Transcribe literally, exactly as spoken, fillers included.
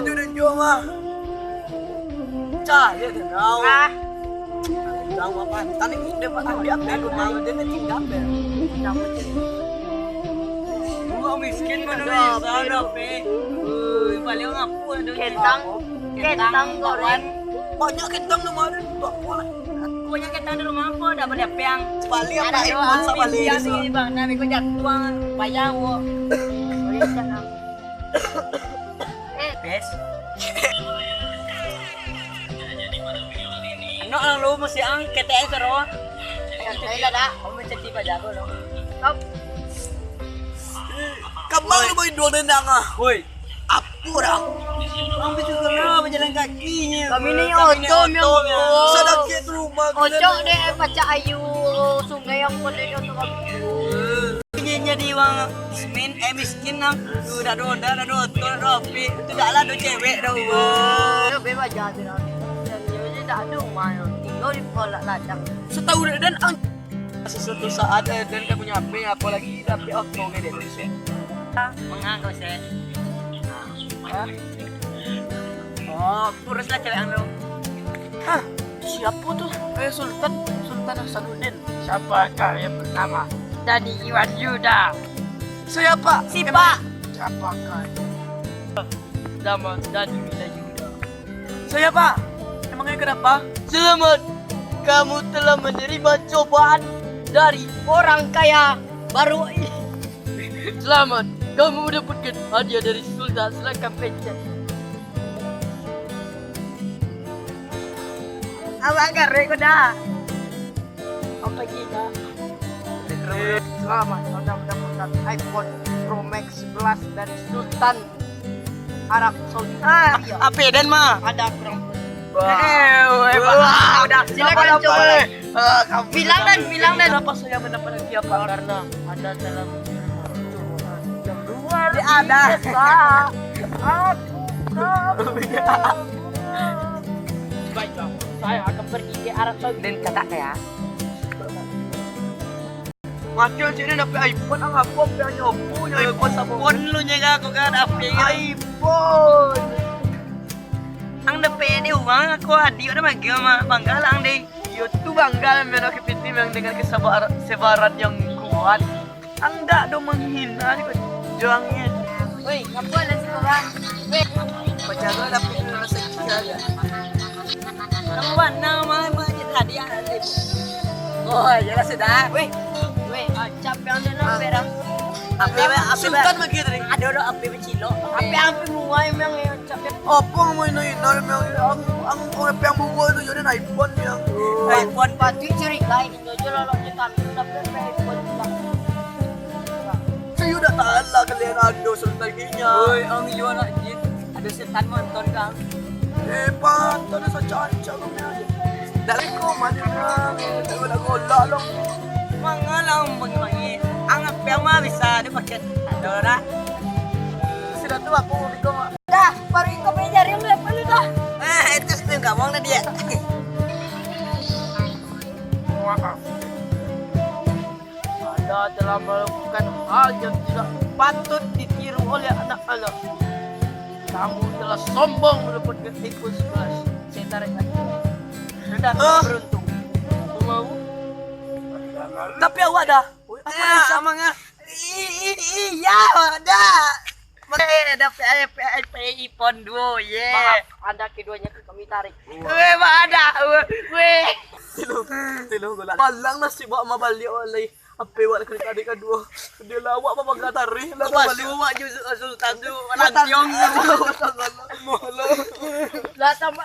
Itu udah jual mah. Cah, dia tu kau. Ah. Jangan apa. Tadi dia buat ambil apa aku mau dia ni tinggal deh. Jangan macam. Gua miskin mana bisa ada pe. Ui, paling apa ada. Kentang, kentang goreng. Banyak kentang nama ada. Buat apa lah? Aku banyak kentang di rumah apa? Dah beli apa yang? Paling apa? Ada doang, bang. Nah, minggu jatuh, bang. Bayar, wo. Boleh, Kak. Eh, Pes. Anak ang lu mesti ang K T S ro. Santai lah, dak. Kamu mencet tiba jago lo. Kau. Kembang lu main dua nendang ah. Woi. Apa dah? Ang bisa kena berjalan kakinya. Kami ni oto, yang oto. Sadakit rumah. Ocok deh, pacak ayu sungai yang boleh oto kami. Inyo jadi urang min-, eh, miskin nang. Tu dak ado onda, dak ado oto, dak ado api. Tu dak lah ado cewek dah. Yo, bebas aja tu dah. Yo, yo, dak ado rumah yo. Tinggal di kolak ladang. Satahu dak dan ang-, sesuatu saat, eh, dan ka punyo api, apalagi dak api oto ke dek, Sek. Mangga kau, Sek. Hah? Oh, kuruslah cewek ang tu. Hah? Siapa tu? Eh, Sultan, Sultan Hasanuddin. Siapakah yang bernama Dani Iwan Yuda? Siapa? Siapa? Siapakah? Nama Dani Iwan Yuda. Siapa? Emangnya kenapa? Selamat, kamu telah menerima cobaan dari orang kaya baru. Selamat, kamu mendapatkan hadiah dari Sultan. Silakan pencet. Abang karek ko dah. Apa gila? Selamat, sudah mendapatkan iPhone Pro Max sebelas dari Sultan Arab Saudi. Ah, iya. Apa dan mah? Ada kurang. Wah. Eh, eh, wah. Udah, silakan coba. Bilang dan, bilang dan. Kenapa saya mendapat hadiah, Pak? Karena Anda telah menerima cobaan yang luar biasa. Ada. Aku kabur. Baiklah. Ayo, akan pergi ke Arab Saudi. Dan kata kaya. Mati cik ni dapat iPhone, ang apa, apa yang nyopo, nyopo iPhone sabun. Phone lu nyega aku kan, apa yang iPhone. Ang dapat dia uang, aku adik udah bagi sama bangga lah ang deh. Yo tu bangga lah, men aku piti, men dengan kesabar-, kesabaran yang kuat. Ang dak do menghina di perjuangan. Woi, ngapa lah si orang? Woi, pajago lah piti rasa kita aja. Kamu warna malah malah jadi tadi ya. Oh, ya lah sudah. Woi, woi, acap yang dia nak berang. Apa, apa, Sultan bagi tadi. Ada lo apa bacilok. Apa yang apa muai memang ya acap. Apa mau ino-ino memang, ang, ang, orang piang bungo tu jadi iPhone yang. iPhone. Pati curiga itu aja lah, lo cek kami udah berang iPhone. Saya udah tahu lah kalian ada Sultan gini. Woi, ang iyo nak jin. Ada setan monton kang. Eh, pantas ada saca-aca kami aja. Dak leko maju lah. Dak golak-golak lo. Mangalang bagi-bagi. Ang apa yang mah bisa dipakai. Ada dah. Sudah tu aku biko mak. Dah, baru iko punya jari yang lepas tu dah. Ah, itu sebelum kamu dah dia. Maaf. Anda telah melakukan hal yang tidak patut ditiru oleh anak Allah. Kamu telah sombong mendapatkan iPhone sebelas. Saya tarik lagi. Anda tidak beruntung. Mau? Tapi awak dah. Apa dah sama ngah? I-, i-, iya, dah. Weh, dapat iPhone, iPhone duo, ye. Maaf, anda keduanya kami tarik. Weh, mak ada, weh, weh. Tilu, tilu golak. Palang nasib wak mabaliak wak lai. Ape wak kali tadi kaduo. Dia lawak apa bangga tarih. Lah, wak baliak. Suwak ju Sultan tu, lantiong. Malah. Lah, tambah